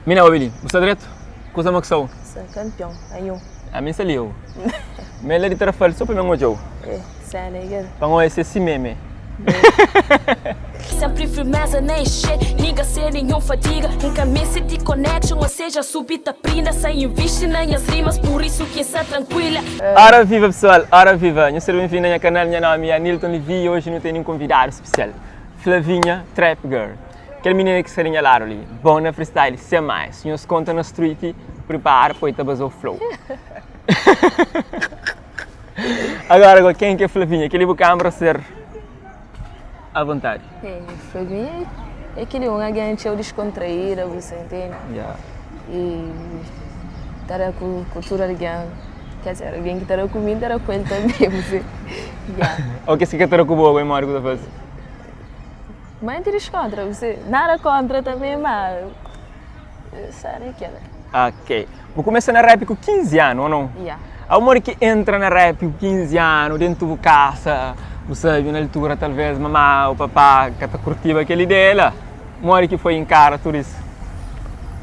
Mina obi li, bu sta dretu? Kuza ma ku sau? Sta kanpion, anho. Ami sta li, ou. Mi la di Tarafal so pa mi odjau. Eh, sena é kel. Pa N oja si é si meme. Sempri firmeza na enche Nigga sem nenhum fadiga N ka meste di connection Ou seja, subi ta prinda Sem invisti na nhas rimas Por isso ki N sa tranquila. Ora viva pessoal, ora viva! Nhos seja bem-vindo na nha canal, nha nome é Anilton Levy e hoje nu tene um convidado especial, Flavinha Trap Girl. Kel minina ki sta di nha ladu li, bon na freestyle sen mais. Si nhos konta na street, pripara poi ta bazau flow. Agora go, ken ki é Flavinha? Kel-li bu kanbra ser à vontadi. É, Flavinha é kel-li, un algen txeu diskontraída, bu sa intende? Yeah. E ta da ku, ku tudu algen, ker dizer, algen ki ta da ku mi, N ta da ku el tanbe, bu sa. Yeah. Ou kes ki ka ta da ku bo, bo é modi ku ta faze? Mãe te descontra, você nada contra também, mas sabe que é. Ok. Bu kumesa na rap ku 15 anu, ou não? Yeah. Há uma hora que entra na rap ku 15 anu, dentro bu casa, bu sabe, na altura talvez mamá ou papá ka ta curtiba aquela ideia lá. Uma hora que foi encara tudo isso?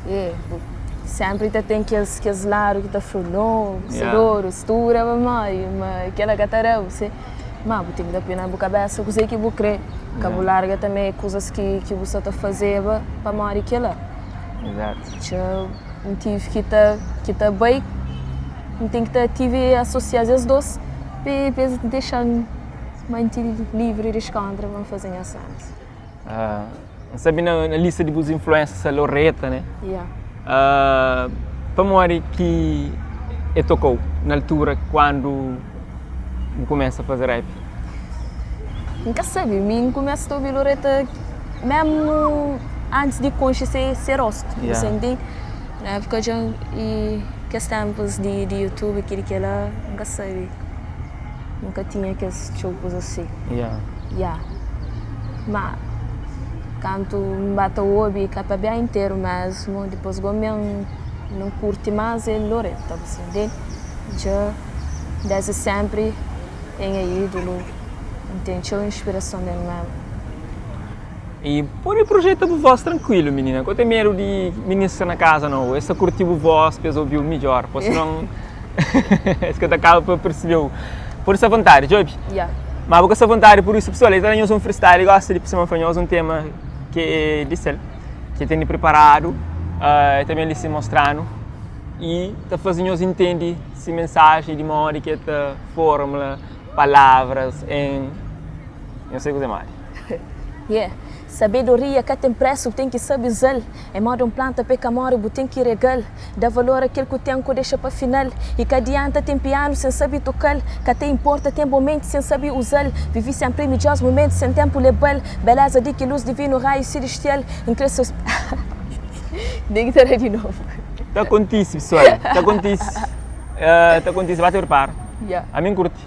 É, sempre ta ten kes, kes lado ki ta fla, no, Yeah. yeah. stura mamãe, mas aquela ka ta da, você. Ma bu ten ki da poi na bu kabésa kuzê ki bu krê. Ka bu larga tanbê kuzas ki ki bu sta ta fazeba pamodi kel-la. Txeu N tive ki ta ki ta bai, N ten ki ta tive asosia es dos pa es dexa-m manti livri diskontra pa N faze nhas sénas. N sabe na lista di bus influênsia sta Loreta, né? Yeah. Pamodi ki e tokau na altura kuandu bu kumesa faze rap? N ka sabe, mi N kumesa ta obi Loreta memu antis di konxe se se rostu, bu Yeah. ntende? Na épuka dja i kes tempus di di youtube kili kila, N ka sabe. N ka tinha kes txeu kuza si. Yeah. Yeah. Ma kantu N ba ta obi ka pa bia interu mesmu, dipôs gomi N N kurti más é Loreta, bu sa ntende? Dja desdi sénpri é nha ídolu, N ten txeu inspirason del mesmu. E pode projeta bu voz trankuilu minina, ka ten medu di minis sta na kaza nau, es ta kurti bu voz pa es obiu midjor, pa sinon es ka ta kaba pa persebeu. Pode sta vontadi, djobi. Ya. Ma bu ka sta vontadi pur isu pesoal, el ta da nhos un freestyle, el gosta di sima fla nhos un tema ki é di sel, ki el tene preparadu, el ta ben li si mostranu i ta faze nhos intende si mensaji di modi ki el ta formula palavras en nhos sai kuzê modi. Yeah. Sabedoria ka ten presu, bu ten ki sabe uza-l. É moda un planta pa e ka more, bu ten ki rega-l. Da valor a kel ku ten, ko dexa pa final. I ka adianta ten pianu sen sabe toka-l. Ka ta inporta ten bon menti sen sabe uza-l. Vivi senpri midjors mumentu sen tenpu leba-l. Beleza di ki lus divinu, raiu silestial. N kre so. Den ki ta da di novu. Ta kontise pesoal, ta kontise. Ta kontise, ba ta pripara. Yeah. Ami N kurti.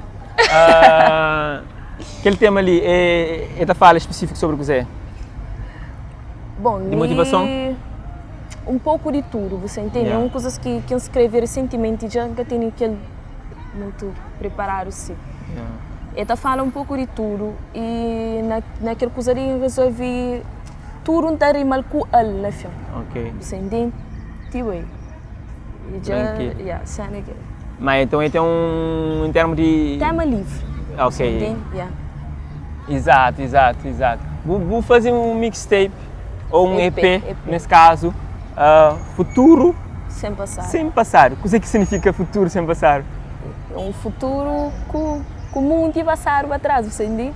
Kel tema li é ta fala spesífiku sobri kuzê? Bom, Di motivason? Mi, un poku di tudu, bu sa intende? Yeah. É un kuzas ki ki N skrebe resentimenti dja N ka tene kel mutu preparadu si. Yeah. E ta fala un poku di tudu i na na kel kuza li N rezolvi tudu N ta rima-l ku al na fin. Ok. Bu sa intende? Ti bai. E dja, Tranquilo. yeah, sena kel. Ma então é tem um em termos de Tema livre. Ok. Entende? Yeah. Exato, exato, exato. Bu, bu fazer um mixtape ou um EP, EP, EP. nesse caso, uh, futuro Sem passado. sem passado. O que é que significa futuro sem passado? É um futuro com, com muito passado para trás, você entende?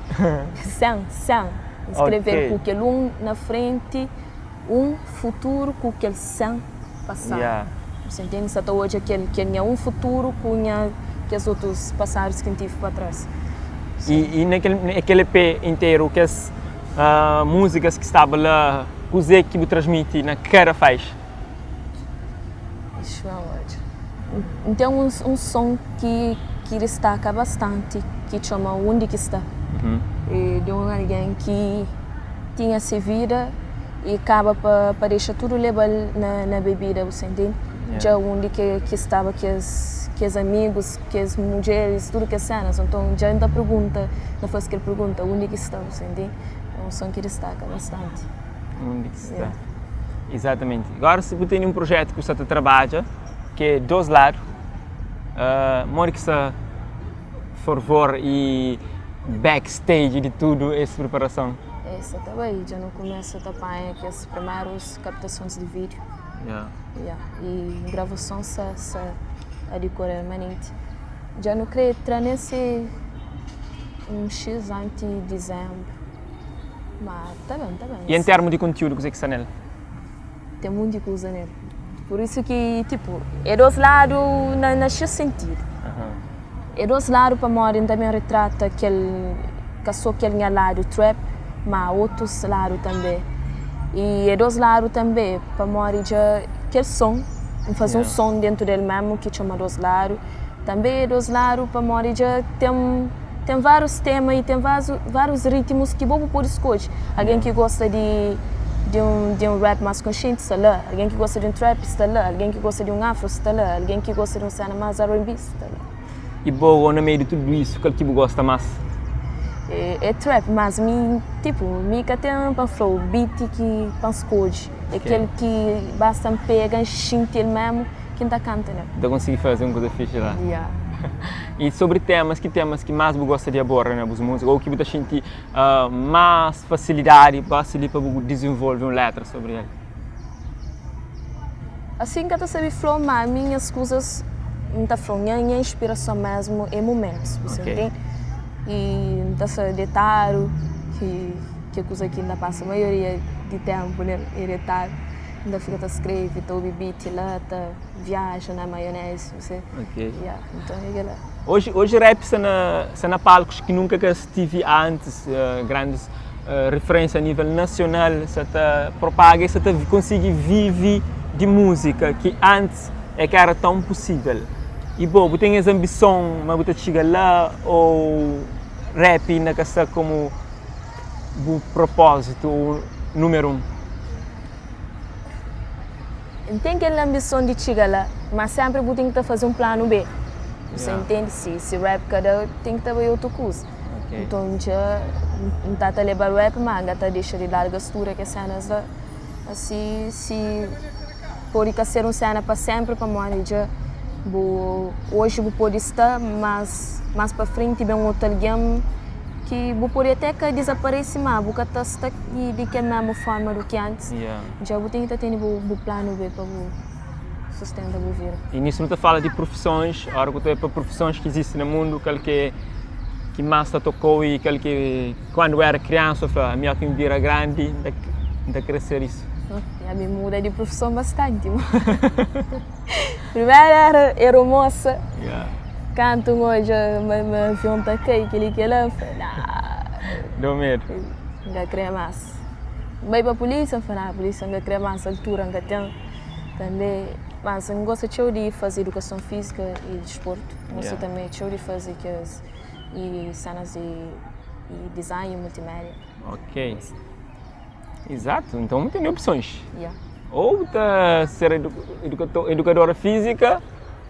sem, sem. Escrever Ok. com aquele um na frente, um futuro com aquele sem passado. Yeah. Você entende? Só hoje aquele que é um futuro com nha, que os outros passados que tive para trás. E, e naquele, naquele EP inteiro, que as uh, músicas que estavam lá, o que é que bu transmite na cada faixa? Deixa eu ver. Tem um, um som que, que destaca bastante, que chama Onde Que Está. Uhum. E de um alguém que tinha se vida e acaba pa, pa deixa tudo levar na, na bebida, você entende? Yeah. Já onde que, que estava que as, que as amigos, que as mulheres, tudo que as cenas. Então já ainda pergunta, não faz aquela pergunta, onde que está, você entende? É um som que destaca bastante. Onde que está? Yeah. Izatamenti. Góra si bu tene un prujétu ki bu sta ta trabadja, ki é dos ladu, modi ki sta fervor i backstage di tudu es priparason? É, sta ta bai. Dja nu kumesa ta panha kes primerus kaptasons di vídiu. Ya, i gravason sta sta a dikore manenti. Dja nu kre tra nen si un xis anti dizembru. Ma ta ben, ta ben. I en termu di kontiúdu kuzê ki sta nel? Ten munti kuza nel. Pur isu ki, tipu, é dos ladu na na xis sentidu. É dos ladu pamodi N ta ben ritrata kel, ka so kel nha ladu trap, ma otus ladu tanbe. I é dos ladu tanbe pamodi dja kel son, N faze un son dentu del memu ki txoma dos ladu. Tanbe é dos ladu pamodi dja ten. Ten várius tema i ten várius ritmus ki bo bu pode skodje. Algen ki gosta di di un di un rap más konsienti sta la, algen ki gosta di un trap sta la, algen ki gosta di un afro sta la, algen ki gosta di un sena más R&B sta la. I bo, na meiu di tudu isu, kal ki bu gosta más? É trap, mas mi, tipu, mi ka ten pa N fla-u beat ki pa N skodje. É kel ki basta N pega, N xinti el mésmu. Ki N ta kanta nel. N ta konsigi faze un kuza fixi la. Yeah. I sobri temas, ki temas ki más bu gosta di aborda na bus múzika ô ki bu ta xinti más fasilidadi gosi li pa bu dizenvolve un letra sobri el? Asi N ka ta sabe fla-u, má ami nhas kuzas N ta fla-u nha nha inspirason mésmu é mumentus, bu sabe ntende? I N ta sta detadu ki ki é kuza ki N ta pasa maioria di ténpu nel é detadu. N ta fika ta skrebe, ta obi beat la, ta viaja na maionese, bu sabe? Ok. Ya, nton é kel-la. Oji, oji rap sta na, sta na palkus ki nunka ka stivi antis, grandis referênsia a nível nasional sa ta propaga i sa ta konsigi vivi di múzika ki antis é ka era tãu pusível. I bo, bu ten es anbison ma bu ta txiga la ou rap inda ka sta komu bu propózitu ou númeru un? N ten kel anbison di txiga la, ma senpri bu ten ki ta faze un planu B. Bu intende? Si si rap ka da, ten ki ta bai otu kuza. Nton dja N ta ta leba rap, ma N ka ta dexa di larga studa kes senas la. Asi si pode ka ser un sena pa senpri pamodi dja bu oji bu pode sta, mas mas pa frenti ben otu algen. Ki bu pode até ka dizaparese má bu ka ta sta di kel mésmu fórma du ki antis. Dja bu ten ki ta tene bu planu B pa bu sustenta bu vida. I nisu nu ta fala di profisons, óra ku ta pa profisons ki izisti na mundu, kal ki ki más ta toka-u i kal ki kandu bu éra kriansa bu fla, ami óki N bira grandi N ta kre ser isu? Ami N muda di profison bastanti. Primeru éra aeromosa. Kantu N odja ma avion ta kai, kel-li kel-la, N fla, Naa! Deu medu. N ka kre más. N bai pa pulísia, N fla, Naa, pulísia N ka kre más, altura N ka ten. Tanbê, mas N gosta txeu di faze idukason fízika i disportu. N gosta tanbê txeu di faze kes i sénas di design i multimédia. Ok. Izatu, nton bu tene opsons. Ou bu ta ser edukadora fízika,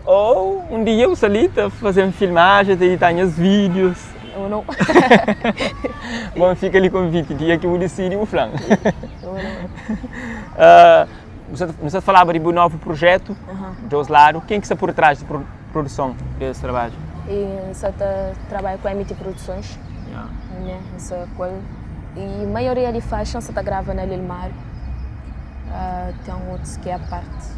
ou un dia bu sta li ta faze filmajen, ta edita nhas vídius. Ou nau. Bon, fika li konviti, dia ki bu disidi bu fla-m. Ou nau. Bu sta falaba di bu novu projetu, Dos Ladu, ken ki sta pur trás di produson des trabadju? N sta ta trabadja ku MT Produções, N sta ku el i maioria di faixa N sta ta grava na Lil Mário, ten otus ki é a parti.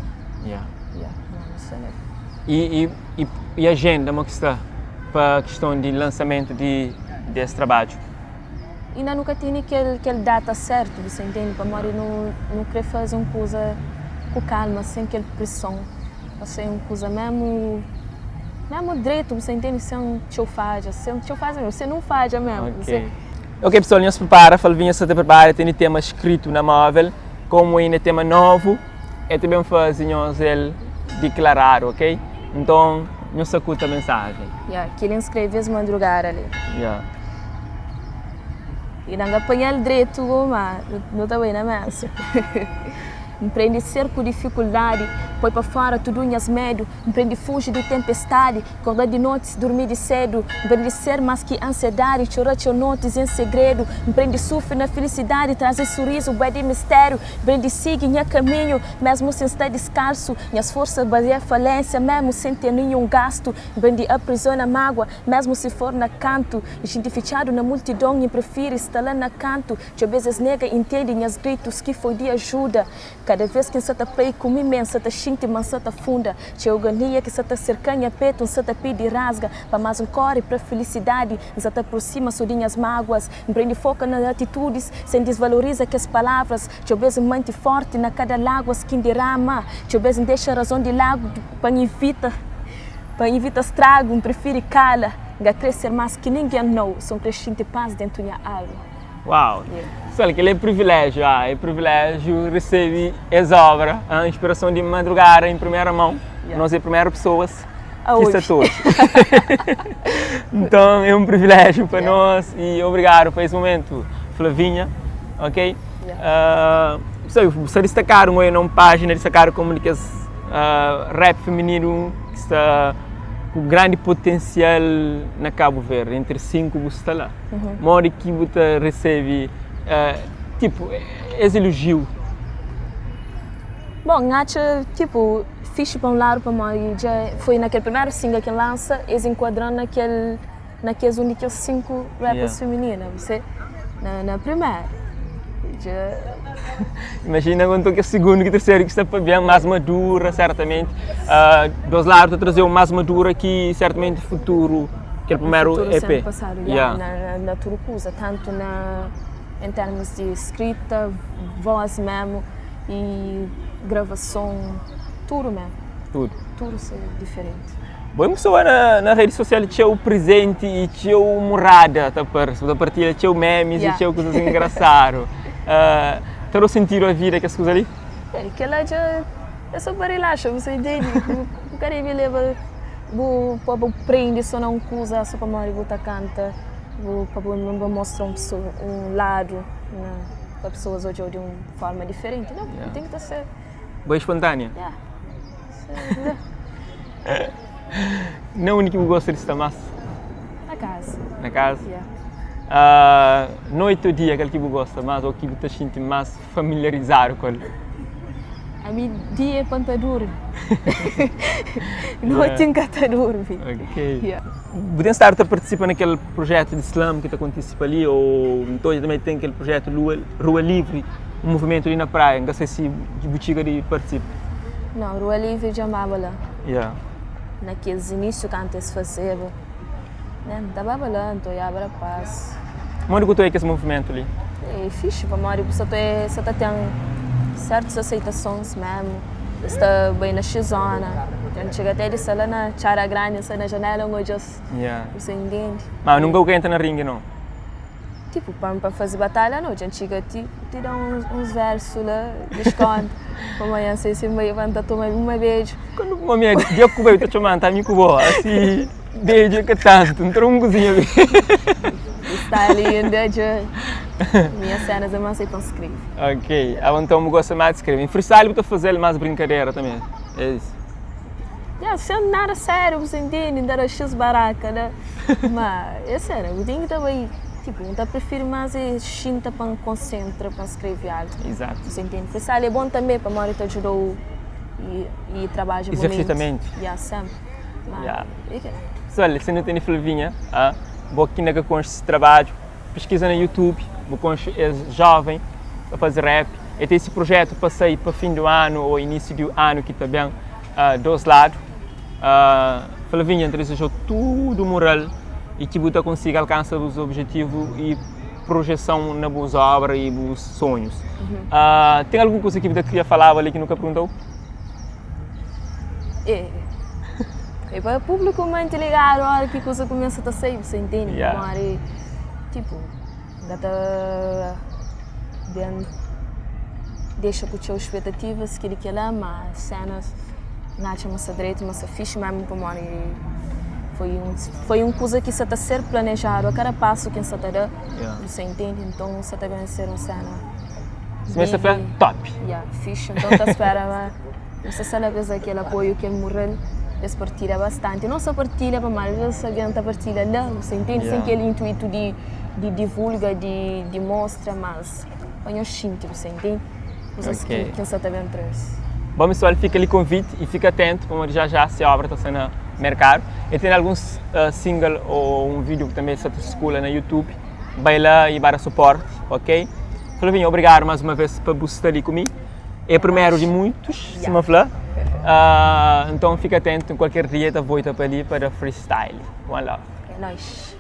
I ajenda mo ki sta pa kiston di lansamentu di des trabadju? Inda nu ka tene kel data sértu, bu sta intende? Pamodi nu krê faze un kuza ku kalma, sen kel preson, pa ser un kuza mésmu, mésmu dretu, bu sta intende? Sen txeu fadja, sen txeu fadja mesmu, sen nun fadja mésmu. Ok. Ok pessoal, nhos pripara, Falvinha sta ta pripara, tene tema skritu na móvel, komu inda é tema novu, el ta ben faze nhos el diklaradu, ok? Nton, nhos sakuta mensajen. Ya, kel N skrebe es madrugada li. Ya. I nan ka panha-l dretu go, ma nu ta bai na mesa. N prende ser ku difikuldadi, poi pa fora tudu nhas medu. N prende fuji di tempestadi, korda di notis, durmi di sedu. N prende ser más ki ansiedadi, txora txeu notis en segredu. N prende sufri na filisidadi, traze surizu bué di mistériu. N prende sigi nha kaminhu, mésmu si N sta diskalsu. Nhas forsa baziá falénsia, mésmu sen ten ninhun gastu. N prende aprisiona mágua, mésmu si for na kantu. N xinti fitxadu na multidon, N prifiri sta la na kantu. Txeu bês es nega intende nhas gritus ki foi di ajuda. Kada vês ki N sa ta play ku mi mê, N sa ta xinti ma N sa ta funda. Txeu gania ki sa ta serka nha petu, N sa ta pidi rasga pa más N kóre pra filisidadi. N sa ta aprosima so di nhas máguas. N prende foka na atitudis sen disvaloriza kes palavras. Txeu bês N manti fórti na kada láguas ki N dirama. Txeu bês N dexa razon di ladu pa N ivita pa N ivita stragu. N prifiri kala. N ka krê ser más ki ningen, nau. So N krê xinti pas dentu nha alma. Uau! Pessoal, kel é privilégiu, ah, é privilégiu recebe es obra, a inspiração di madrugada em primeira mão. Yeah. Nós é primeira pessoas A ki sta obi. ta obi. Então é um privilégiu pa Yeah. nós e obrigado pa es momento, Flavinha, ok? Yeah. Ah, pessoal, bu sta destacadu un na un página destacadu como di kes ah, rap feminino ki sta ku grandi potensial na Cabo Verde, entre 5 bu sta la. Modi ki bu ta resebe tipo es elojiu? Bon, N atxa tipo fixi pa un ladu pamodi dja foi na kel primeru single ki N lansa, es enkuadra-m na kel na kes un di kes 5 rappers feminina, bu se? Na primeru. Dja. Imajina nton kes sigundu ki terseru ki sta pa ben más madura sertamenti. Dos ladu ta traze-u más madura ki sertamenti futuru. Kel primeru Futuru EP. sempre passadu ya, Yeah. na, na, na tudu kuza, tantu na em termos di skrita, voz mesmu e gravason, tudu mesmu. Tudu. Tudu ser diferenti. Bo é un pesoa na, na redi sosial txeu prezenti i txeu murada ta parse. Bu ta partilha txeu memes Yeah. i txeu kuzas engrasadu. Uh, ta da sentidu a vida kes kuza li? É, kel-la dja é só pa relaxa, bu entende? Bu ka debe leba bu pa bu prende so na un kuza so pamodi bu ta kanta, bu pa bu bu mostra un pesoa un ladu na pa pesoas odja-u di un forma diferenti. Nau, Yeah. ten ki ta ser. Bo é espontânea? Yeah. Se Na undi ki bu gosta di sta más? Na kaza. Na kaza? Yeah. Uh, noiti ou dia, kal ki bu gosta más ou ki bu ta xinti más familiarizadu ku el? Ami dia é pa N ta durmi. Noti N ka ta durmi. Ok. Yeah. Bu ten stadu ta partisipa na kel projetu di slam ki ta kontise pa li ou N ta odja tanbe ten kel projetu Lua, Rua Livri, un movimentu li na praia, N ka sai si bu txiga di partisipa. Nau, Rua Livri dja N baba la. Yeah. Na kes inísiu kantu es fazeba, né, N ta baba la, N ta oiaba rapaz. Modi ku ta oia kes movimentu li? É fixi pamodi bu sa ta sa ta ten sertus aseitasons mesmu, es ta bai na xis zona, dja N txiga até di sta la na Txada Grandi, N sai na janela N odja-s, Yeah. bu sa intende? Ma nunka bu ka entra na ringi nau? Tipu pa pa faze batalha nau, dja N txiga ti ti da uns versu la, diskonta, pamodi N sai si N bai pa N ta toma uma beju. Quando bu mame dia ku bai bu ta txoma N ta ami ku bo, asi beju é ka tantu, N tra un kuzinha be. Sta li inda dja minha cenas é más sai pa N skrebe. Ok, abo nton bu gosta más di skrebe. Freestyle bu ta fazel más brinkadera tanbe, é isu? Ya, sen nada sériu, bu sa intende, N ta da xis baraka la, ma é sério, bu ten ki ta bai, tipu, N ta prifiri más é xinta pa N konsentra pa N skrebe algu. Izatu. Bu sa intende? Freestyle é bon tanbe pamodi ta djuda-u i trabadja bu menti. Izersitamenti. Ya, senpri. Ma Ya. é kel. Pessoal, si nu tene Flavinha, ah, bo ki inda ka konxe se trabadju, piskiza na YouTube, bu konxe es joven ta faze rap, el ten esse projetu pa sai pa fin do anu ou início di anu ki ta ben, ah, dos ladu. Ah, Flavinha, N ta dizejau tudu mural i ki bu ta konsiga alkansa bus objetivu i projeson na bus obra i bus sonhus. Ah, ten algun kuza ki bu ta kria falaba li ki nu ka perguntau? É, é pa públiku manti ligadu óra ki kuza kumesa ta sai, bu sa intende? Yeah. Pamodi, tipu, N ka ta ben dexa ku txeu spetativas ki di kel-la, ma sénas N atxa ma sta dretu, ma sta fixi mésmu pamodi foi un foi un kuza ki sa ta ser planejadu a kada pasu ki N sa ta da, Yeah. bu sa intende? Nton sa ta ben ser un séna. Sima es ta fla, top! Ya, fixe. Nton ta spera ma nu sta sta la pa es da kel apoiu, kel mural, pa es partilha bastanti. Non so partilha, pamodi alvês algen ta partilha la, bu sa intende, sen kel intuitu di di divulga, di di mostra, mas pa nhos xinti, bu sa intende, kuzas ki ki N sa ta ben traze. Bon pesoal, fika li konviti y fika atentu pamodi já já se obra ta sta na merkadu. El ten alguns single o un video ki tanbe sta ta skula na YouTube. Bai la y ba da suporti, ok? Flavinha, obrigadu más uma vez pa bu sta li ku mi. É primeru di muitus, sima fla. Nton fika atentu, kualker dia ta volta pa li pa da freestyle. One love. É nóis.